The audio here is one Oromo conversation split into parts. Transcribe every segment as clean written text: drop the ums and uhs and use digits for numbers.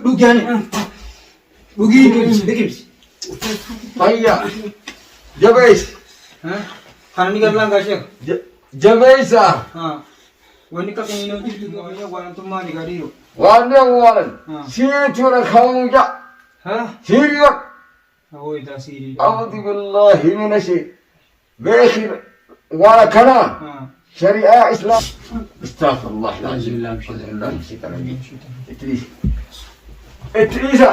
Dhugi ani. Dhugi liqimsi. Fayya. Jabeessi. Kana ni gallaan gaashee. Jabeessa. Wanni akka keenya nama jirtu waan ni gaadhiiru. Waan ni awwaalan. Siitu rakkaa'uu ja'a. Siiriyo. Hawoo siirii. أعوذ بالله من الشيطان beeki waan akkanaa shari'aa islaam استغفر الله العظيم أعوذ بالله من الشيطان الرجيم. Itti dhiisa, itti dhiisa,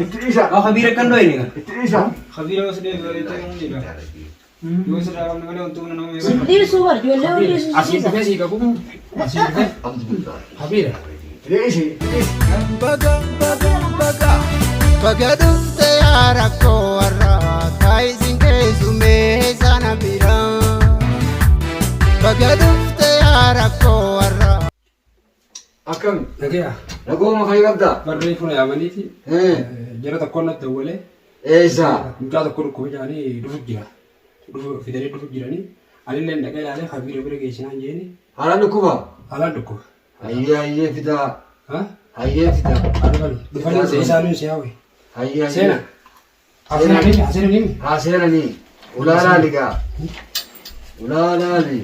itti dhiisa. Khabiira kan dhoyne kan. Itti dhiisa. Khabiira yoo sidee bareedee hundi dha. Yoo sirraa qabne malee wanti humna nama Sin dhiisuu bar ijoollee hundi dhiisuu si Asiin dhiisa. dhufee sii qabu. Asiin dhufee. أعوذ بالله. Khabiira. Itti dhiisi, itti dhiisi. Baga baga baga baga dhufte yaa rakkoo warraa kaayisin keessumee sana bira. Baga dhufte yaa rakkoo warraa. Akkam? Nagaya. Nagooma fayya qabdaa? Barree funa yaamaniiti. Jara tokkoon natti awwalee. Eessa? Mucaa tokko dhukkuba jedhanii dhufu jira. Dhufu fidanii dhufu jiranii. Anillee dhaqee ilaalee kabiira bira geessinaan jeeni. Haalaan dhukkuba? Haalaan dhukkuba. Hayyee, hayyee, fidaa. Ha? Hayyee, fidaa. Dhufanii dhufanii isaanii si hawe. Hayyee, hayyee. Seena. Haaseenanii haaseenanii. Haa seenanii. Ulaalaa ligaa. Ulaalaa li.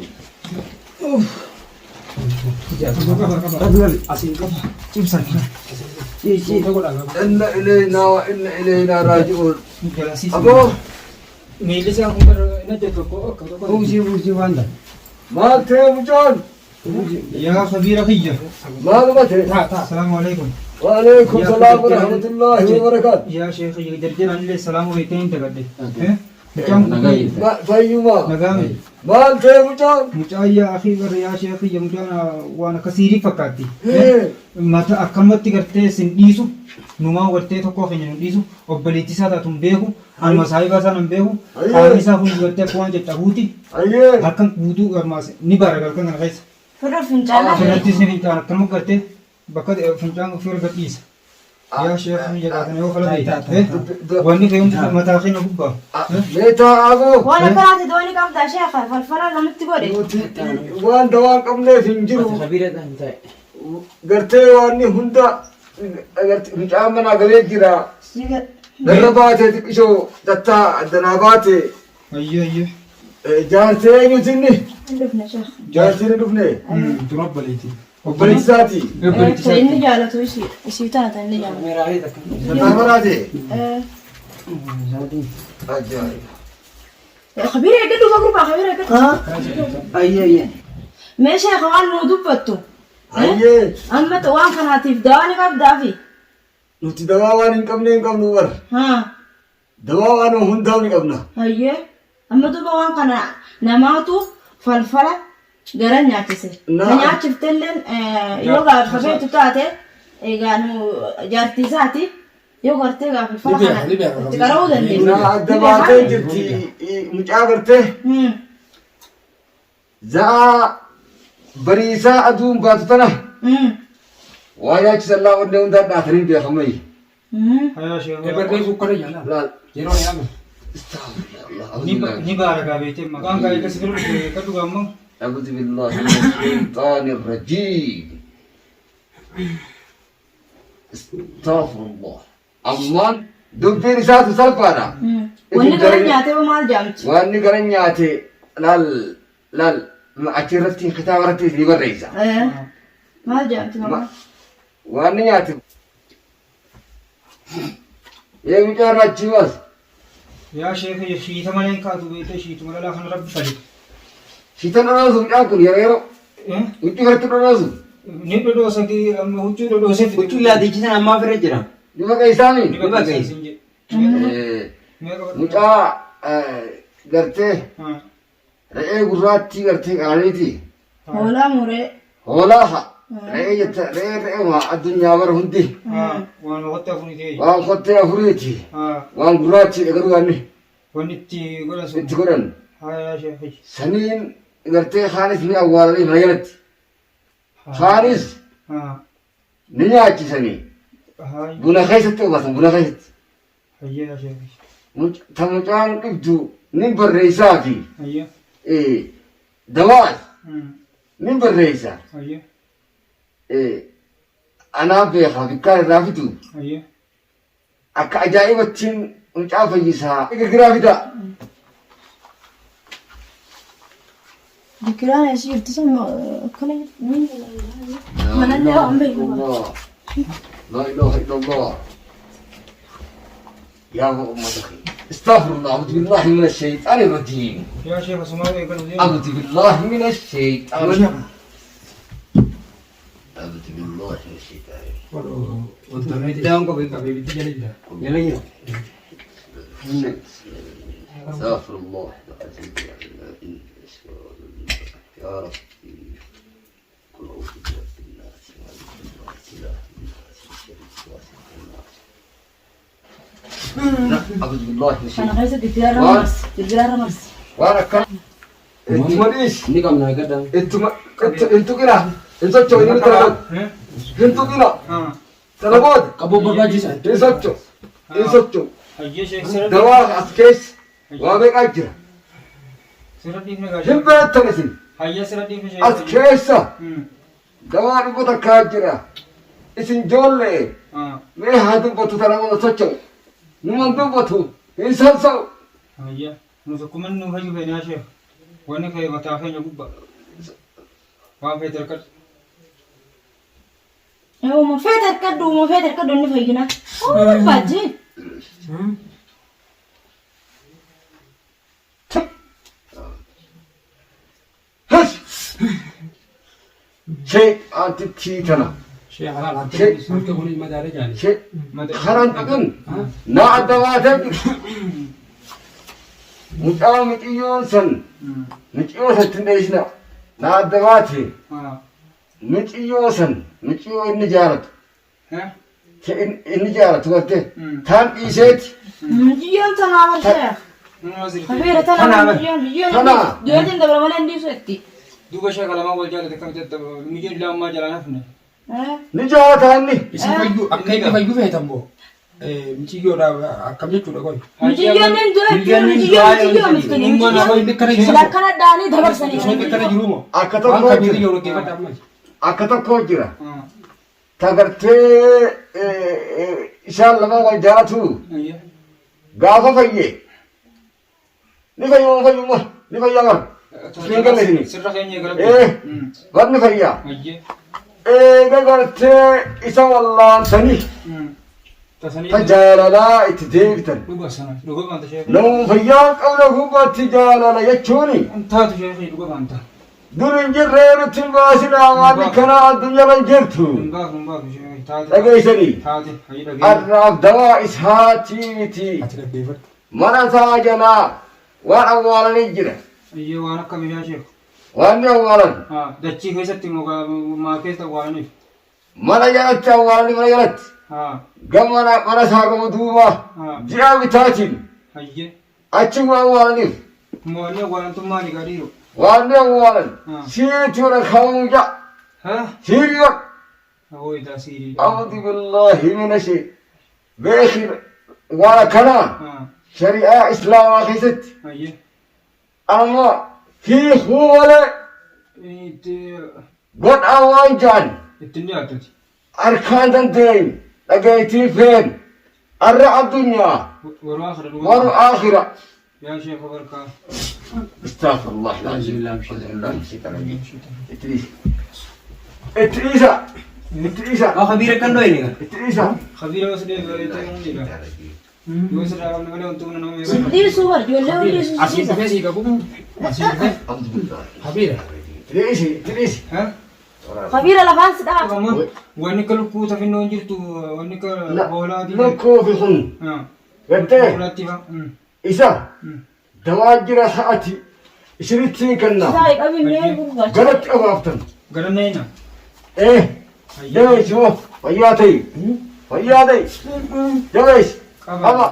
Asiin qaba. Cimsan. Ciisa godhaa. Inna ilaynaa wa inna ilaynaa raaji'uun. Aboo. Miilli isaa kun bara inni tokko akka tokko. Buusii buusii waan ta'e. Maal ta'e mucaan? Yaa khabiira kiyya. Maaluma ta'e? Asalaamu alaikum. وعليكم السلام ورحمة الله وبركاته. Yaa sheekh jarjaraan illee salaamu beektee hin dagadhe. Mucaan Fayyuma. Nagaame. Maal ta'e mucaan? Mucaan yaa akii bara yaa sheekh kiyya mucaan waan akka siirii fakkaatti. Mata akkanumatti gartee sin dhiisu numaa gartee tokkoo keenya nu dhiisu obboleettii isaa taatu hin beeku anuma saahiba isaa hin beeku qaamni isaa kun gartee akka waan caccabuuti halkan guutuu garmaas ni baara halkan kana keessa. Firra fincaanaa. Finattis ni fincaan akkanuma gartee bakka fincaan ofii erga dhiisa. Yaa sheekh ni jedhaa kana yoo fala beekte. Wanni kee hundi mataa keenya gubbaa. Meetaa aboo. Waan akkanaati doonii qabdaa sheekha falfala namatti godhe. Nuti waan dawaa hin qabneef hin jiru. Khabiira kan ta'e. Gartee waan hunda mucaan manaa galee jira. Narra baatee xiqqishoo tattaa addanaa baate. Ayyee ayyee. Jaarsee eenyuti inni? Hin dhufne sheekh. Jaarsee ni dhufne. Dura obboleetii. Obboleessaati. Ta inni jaalatu isii isii tana ta inni jaalatu. Meeraalee takka. Tataa maraate. Isaatiin. Ajaa'iba. Khabiira eeggadhu gurbaa khabiira eeggadhu. Ayyee ayyee. Mee sheekha waan nuu dubbattu. Ayyee. Amma waan kanaatiif dawaa ni qabdaafi. Nuti dawaa waan hin qabne hin qabnu bar. Haa. Dawaa waan hundaa ni qabna. Hayyee. Amma duuba waan kana namaatu falfala gara nyaachise. Ka nyaachiftelleen yoo gaafafeetu taate egaa nu jaartii isaati yoo gartee gaa falfala Ni beeka, kana ni beeka. itti qara'uu dandeenya. Na adda baatee jirti mucaa gartee. Za'aa bariisaa aduun baatu tana waa nyaachisan laa onnee hundaan dhaatanii beekamai. Hayaa sheekh. Ebarree sukkara jala. Laal. Yeroo yaame. Astaghfirullah. Ni baara gaa beektee maqaan gaa eega si bira dhufe kadhu gaa ammoo. أعوذ بالله من الشيطان الرجيم. استغفر الله. Ammaan dubbiin isaatu salphaadha. Wanni gara nyaatee hoo maal jaamti? Wanni gara nyaate laal laal achirratti kitaaba irratti ni barreessa. Maal jaamti maqaan? Wanni nyaate ee mucaa irraa achii baas. Yaa sheekh shiita malee hin kaatu beektee shiituma dhalaa kana rabbi fale. Shiitan dhodhoosu mucaan kun yeroo yeroo huccuu irratti dhodhoosu. Ni dhodhoosa amma huccuu dhodhoosee fide. Huccuu yaadichisan ammaa ofirra jira. Ni maqaa isaanii. Ni bakka isin jedhe. Mucaa gartee re'ee gurraattii gartee qalaniiti. Hoolaa muree. Hoolaa ha. Re'ee jetta re'ee re'ee waa addunyaa bara hundi. Waan kottee afurii ta'e. Waan kottee afuriiti. Waan gurraachiidha garuu waan Wanni itti godhan sun. itti godhan. Haa sheekh. Saniin gartee kaanis ni awwaalanii mana jalatti. Kaanis ni nyaachisanii. Buna keessatti obaasan buna keessatti. Hayyee sheekh. Ta mucaan dhugdu ni barreessaa fi dawaas ni barreessa. Hayyee. Anaa beekaa bikkaan irraa fidu Ayyee. akka ajaa'ibattiin mucaa fayyisaa. Girgiraa fidaa. Dikiraan eessa jirti sun akkana manallee waan beeku. Allah. La ilaha illallah. Yaa ummata kiyya. Astaghfirullah. A'udhu billahi minash shaytaani rajiim. Yaa sheekha sumaa eegalu deema. A'udhu billahi minash shaytaani. A'udhu billahi minash shaytaani. Ibiddaan qabee qabee ibiddi jala jira. Jala jira. استغفر الله العظيم يا ربي قل اعوذ برب الناس مالك الناس اله الناس من شر الوسواس الخناس. لا اعوذ بالله من Kana الشيطان keessa dikiraarra Waan- marsi. Dikiraarra marsi. وانا كان انت ماليش Inni qabna gadda. انت ما انت انتو كده انت تشو انت تلبود انتو كده تلبود Qaboo barbaachisa. انت تشو انت تشو Ayyee sheekh sirra دواء اسكيس وابيك اجر sirra dhiifne gaa. هم بيتنسي Hayyee sirra dhiifne sheekh. اسكيسه dawaa dhibba takkaa jira. Isin ijoollee mee haa dubbatu tana mana socho'u. Numan dubbatu hin sansa'u. Hayyee. Nu tokkummaan nu fayyu feene yaa sheekh. Wanni kee mataa keenya gubbaa. Waan feete harkadhu. Uuma feete harkadhu uuma feete harkadhu inni fayyina. Uuma barbaachi. Has! Shee antittii tana. Shee halaal harka kun madaalee jaani. Shee karaan tuqin naa adda baatee jiru. Mucaa miciyyoon san miciyyoo san ittiin dheessina. Naa adda baate miciyyoo san miciyyoo inni jaalatu. Inni jaalatu gartee taan dhiiseeti. Miciyyoon tanaa bar sheekh. Kabiira tanaa miciyyoon miciyyoon ijoolleen dabala malee hin dhiisu jetti. Duuba sheekha lamaan wal jaalate akkamitti miciyyoon lamaan jalaan hafne. Ni jaalata inni. Isin fayyu akka inni fayyu feetan moo miciyyoodha akkam jechuudha qoy. Miciyyoon hin du'e miciyyoon miciyyoon miskini Osoo inni akkana jiru miciyyoon akkana dhaanii dabarsanii. osoo inni akkana jiru moo Akka waan tokkoo kabiirri jira. yoo dhaggeeffadha ammas. Akka tokkoo jira. Ta gartee isaan lamaan wal jaalatu gaafa fayye. Ni fayyuma fayyuma ni fayyaa bara. Isin galle isin. Sirra keenya gara. Bar ni fayyaa. Hayyee. Eega gartee isa wallaantanii Tasanii. ta jaalalaa itti deebitan. Dhuga sana. Dhuga baanta sheekh. Nama fayyaa qabna gubbaatti jaalala jechuuni. Taatu sheekh dhuga baanta. Dur hin jirree nutti hin baasinaa waan kanaa addunyaa hin jirtu. Hin baasu hin baasu sheekh. Taate. Dhageessanii. Taate. Hayyee dhageenya. Arraaf dawaa isaatii miti. Ati dhaggeeffadhu. Mana isaa jalaa waan awwaalanii jira. Hayyee waan akka meeshaa sheekh. Waan ni awwaalan. Dachii keessatti maa keessa awwaalaniif. Mana jalatti awwaalanii mana jalatti. Gama mana isaa gama duuba ji'a bitaatiin Hayyee. achi waan awwaalaniif. Moonni awwaalantummaa ni gadiiru. Waan ni awwaalan. Siiti wala kaawuu ja'a. Siiri wal. Hawwiidhaa siirii. أعوذ بالله من الشيء بيخي وانا كنا شريعة إسلام خيست Hayyee. أما في هو قد أوان جان Ittiin dhiyaatuti. أركان دندين لقيتي فين الرع الدنيا Warra akira dhuga. ور آخرة Yaa sheekha barkaa. استغفر الله العظيم الله من الشيطان الرجيم اتريس اتريسا اتريسا Waa kabiira kan dhoyne kan. اتريسا Kabiira yoo sidee bareedee hundi dha. Yoo sirraa qabne malee wanti humna nama Sin eegaa. dhiisu bar ijoollee hin dhiisu Asiin siisa. dhufee sii qabu. Asiin dhufee. أعوذ بالله Kabiira. اتريسي اتريسي Kabiira lafaan si dha'a. Wanni akka lukkuu tafinnoo hin jirtu wanni akka لا hoolaatii. لكو في خن قلت Hoolaatti fa'a. isa dawaa jira sa'ati isinitti kenna Isaa qabi mee gurguraacha. galatti qabaaftan Garanneena. ee jabeessi moo fayyaa ta'i fayyaa ta'i jabeessi qaba.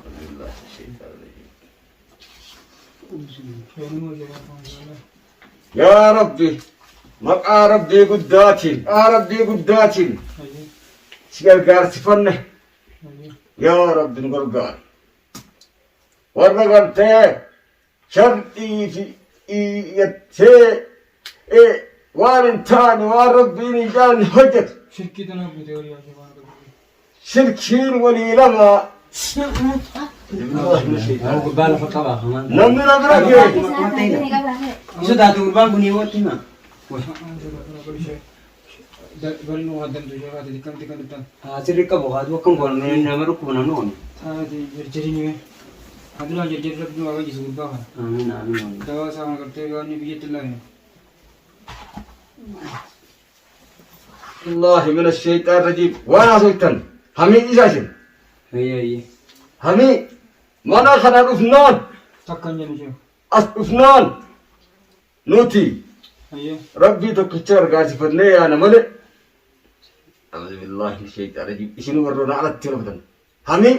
Yaa Rabbi maqaa Rabbii guddaatiin maqaa Rabbii guddaatiin si gargaarsifanne yaa Rabbi nu gargaari warra gartee sharxii fi iyyattee waan hin taane waan Rabbiin hin jaalanne hojjetu Shirkii tana guutee walii yaasee waan qabu. Shirkiin walii lama. Gurbaa lafa qabaa. Namni na bira ga'e. Isa taate gurbaan kun yoo itti hima. Bari nu waddamtu ishee kaate xiqqamti kan ittaan. Sirri qabu haatu akkam goonu nama dhukkuba namni oolu. Taate jarjarii ni Aduraan jarjarri rabbi nu haa fayyisu gurbaa kana. Amiin amiin. Dawaa isaa kana gartee waan inni biyyatti hin laafne. الله من الشيطان الرجيم وانا سلطان همي إساسين Ayyee ayyee. همي mana kana dhufnaan Takka hin jennu ishee. as dhufnaan nuti Ayyee. rabbii tokkicha argaasifannee yaana malee أعوذ بالله من الشيطان الرجيم isin warroona alatti rabatan hamii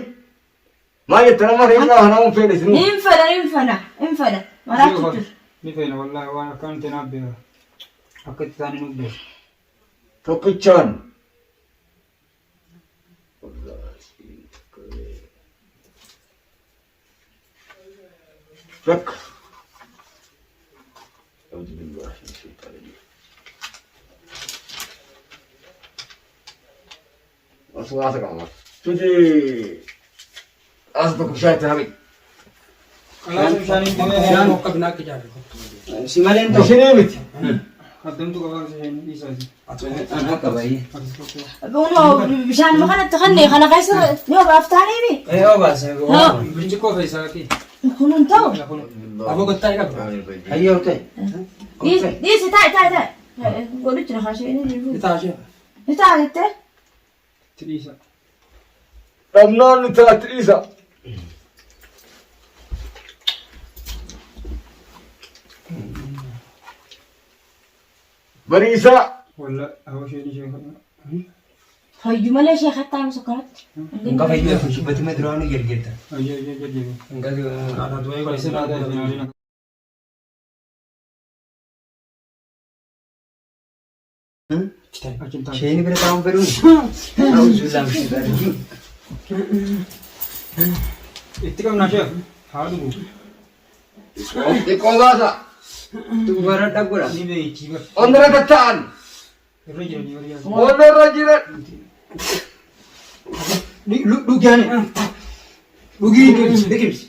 maal jettan amma reeffaa kanaa un feene isinuu Hin fedha hin fedha hin fedha. Maraatu jira. Ni feena wallaahi waan akkaan itti naaf beeka. Akka itti taane nuuf beeka. Tokkichaan takka أعوذ بالله من الشيطان الرجيم وسواس qaba tuti as tokko bishaan itti hami Qalaasa bishaanii Bishaan hokka binaa akka jaallu. Si malee hin ta'u. ishinii miti Addamtu qabaa bishaan dhiisaati. Anaa qaba ayyee. Akkas tokko. Kunoo bishaan kanatti kanne kana keessa ni obaaftaaniimi. Ee obaasa. Birciqoo fe'isaa kee. Kun hin ta'u. Aboo gottaa ni qabda. Ayyee ol ka'e. Dhiisi taa'i taa'i taa'i. Godhu jira kaashee inni jiru. Ni ta'a ishee. Ni taa'a jettee. Itti dhiisa. Dhabnaan ni taati dhiisa. Bariisaa. Walla hawasheen ishee kana. Fayyu malee ishee kattaa misa kanatti. Nga fayyuu kun subbatima duraanuu jarjarta. Ayyee ayyee jajjabe. Nga Aadaa du'ee Isa godhe. aadaa isin aadina. Achi hin taane. Isheen bira taa'uun fedhuun. Auzubillah min Itti qabnaa ishee haa dhugu. Xiqqoo baasa. Dubara dhaggodha. Ni beektii bar. Onnira tatta'an. Irra jiranii warri yaadu. Onnirra jiran. Dhugaani. Dhugii liqimsi.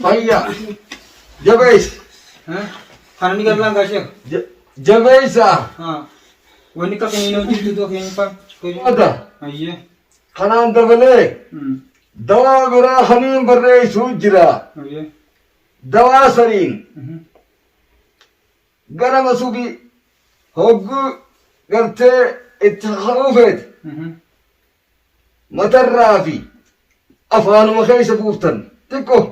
Fayyaa. Jabeessa. Kana ni gallaan gaashee. Jabeessa. Wanni akka keenya nama jirtu too keenya faa. Oda. Ayyee. Kanaan dabalee dawaa biraa kaniin barreessuu jira. Ayyee. Dawaa saniin ganama subii hogguu gartee itti kaka'uu feete matarraa fi afaanuma keessa buuftan xiqqoo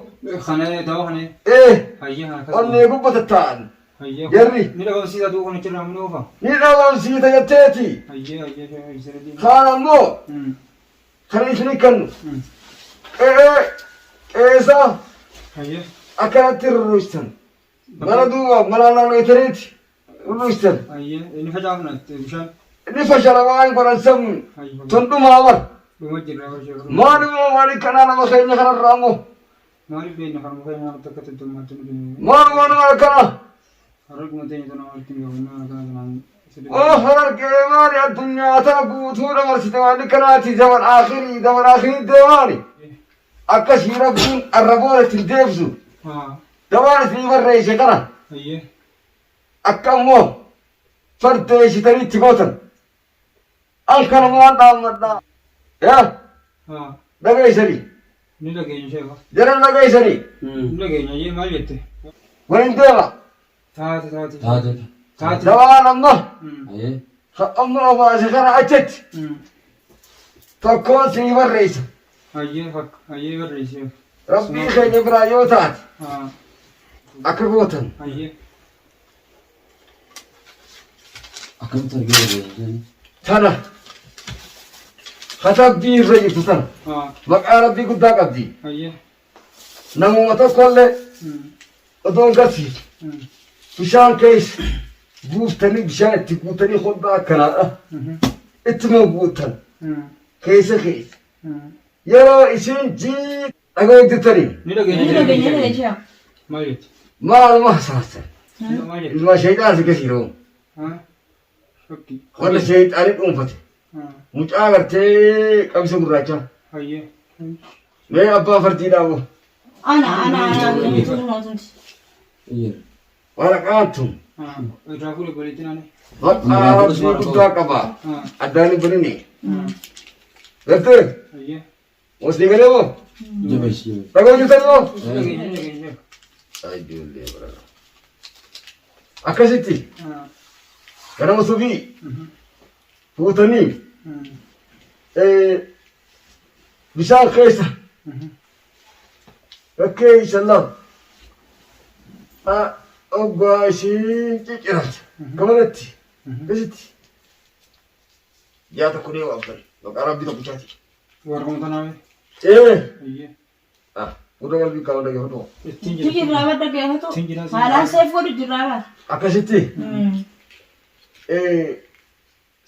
Kana dawaa kana. ee Ayyee kana. onnee gubba tattaa'an Ayyee. jarri Ni dhabamsiisa duu kana achirraa ni oofa. ni dhabamsiita jetteeti Ayyee ayyee ayyee. kaan ammoo kan isin kennu qe'ee qe'eesaa Ayyee. akkanatti rurruustan mana duuba mana naannoo itaniiti rurruustan Ayyee. Inni facaafna bishaan. Inni fashala waan godhan san tun dhumaa bar Dhuma jirra barshee. maaluma maali kanaa nama keenya kanarraa ammoo Maaliif beekna kanuma keenya namatti akka tuttummaatti nu beekna. maaluma nama akkanaa Hararguma teenya tana walitti hin gahu nama kana kanaan. Oo harargee maali addunyaa tana guutuu dabarsite waan akkanaati zaman akhirii zaman akhirii deemaani akkasii rabbiin arraboon ittiin deebisu dawaan isinii barreesse kana Ayyee. akka ammoo fardeessitanii itti gootan an kanuma waan dhaammadhaa yaa dhageessanii Ni dhageenya sheeka. jaran dhageessanii Ni dhageenya ayyee maal jette? waliin deema Taate taate. Taate. Taate. Dawaan amma amma obaase kana achitti tokkoon sii barreessa Ayyee fakka ayyee barreessee. Rabbii keenya biraa yoo taate akka gootan Ayyee. Akkamitti argee barreessan? Tana katabbii irra jirtu tana maqaa rabbii guddaa qabdi Ayyee. Namuma tokkollee odoo hin garsiisu bishaan keessa buuftanii bishaan itti guutanii hodhaa akkanaadha ittuma guutan keessa keessa yeroo isin jii dhagoo jirtanii Ni dhageenya. Ni dhageenya ni dhageenya. Maal jette? Maaluma hasaasa Maal jette? Ilma shayxaan si gasiiroo Fakkii. Warra sheeyxaanii dhuunfate. Mucaa gartee qabisa gurraachaa. Hayyee. Mee abbaa fardii dhaabu. Ana ana ana. Waraqaan tun Irraa fuudhe obboleettiin ani. maqaa rabbii guddaa qaba. Addaan hin banine. Gartee Hayyee. Musliima galee moo? Jabeessi jabeessi. Dhagoo jirtan moo? Dhageenya dhageenya. Ijoollee bara. Akkasitti ganama subii fuutanii bishaan keessa bakkee isa lama oggaa ishiin cicciramte gamanatti akkasitti ji'a tokko deemu abban maqaa rabbii tokkichaati. Warquma tanaa Ee Hayyee. gurra qalbii kaa'u dhaggeeffatu. Ittiin Itti jira. jirraa badda geeffatu. Ittiin jira. Haalaan seef godhu jirraa bara. Akkasitti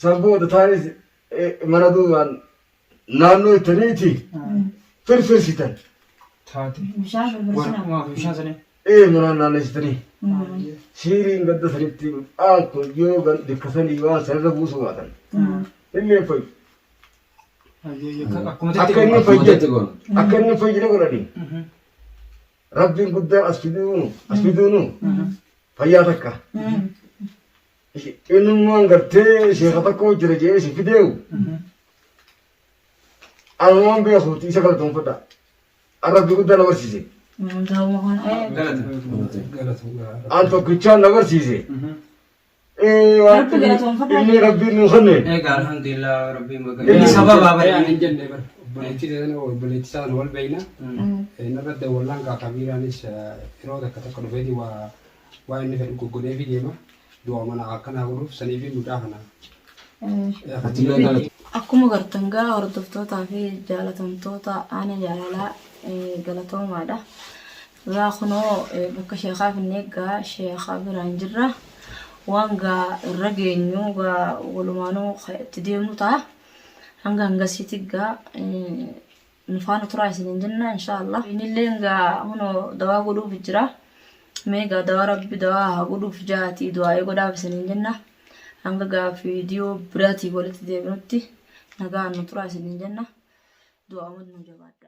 san booda taanis mana duubaan naannoo ittaniiti firfirsitan. Taate. Bishaan firfirsina. Warqumaa fi bishaan sanii. Ee manaan naannessitanii siiriin gadda sanitti aan kun yoo dikkasanii waan sanirra buusuu baatan illee fayyu. Hayyee. Akkuma Akka inni Akkuma fayyade jetti goona. akka inni fayyade godhanii rabbiin guddaan as fiduunu as fiduunu fayyaa takka. Innummaan gartee sheeka tokko jira jedhee si fideewu anumaan beekuuti isa galatoonfadha. Rabbi guddaa na barsiise. Daa'uma kana. Galata. Galata. An tokkichaan na barsiise. Ee waan Rabbi galatoonfadha. inni rabbiin nu kenne. Egaa alhamdulillah rabbiin baga. Inni sababa Ani bare. hin jenne bara. Obboleettii sana obboleettii sana wal beeyna. Narra dawwallaan kaa kabiiraanis yeroo takka takka dhufeeti waa waa inni fedhu goggodheefi deema. Du'a mana akkanaa godhuuf sanii fi mucaa kana. Atillee galata. Akkuma gartan gaa hordoftootaa fi jaalatamtoota aana jaalalaa galatoomaadha. Gaa kunoo bakka sheekaa finnee gaa sheekaa biraan jirra. Waan gaa irra geenyu gaa walumaanuu itti deemnu ta'a. Hanga hangasiitti gaa nu faana turaa isiniin jenna inshaallah. Innilleen gaa kunoo dawaa godhuuf jira. Mee gaa dawaa rabbi dawaa haa godhuuf jaatii du'aa'ee godhaaf isiniin jenna. Hanga gaa viidiyoo biraatiin walitti deebinutti nagaan nu turaa isiniin jenna. Du'aa nu jabaadha.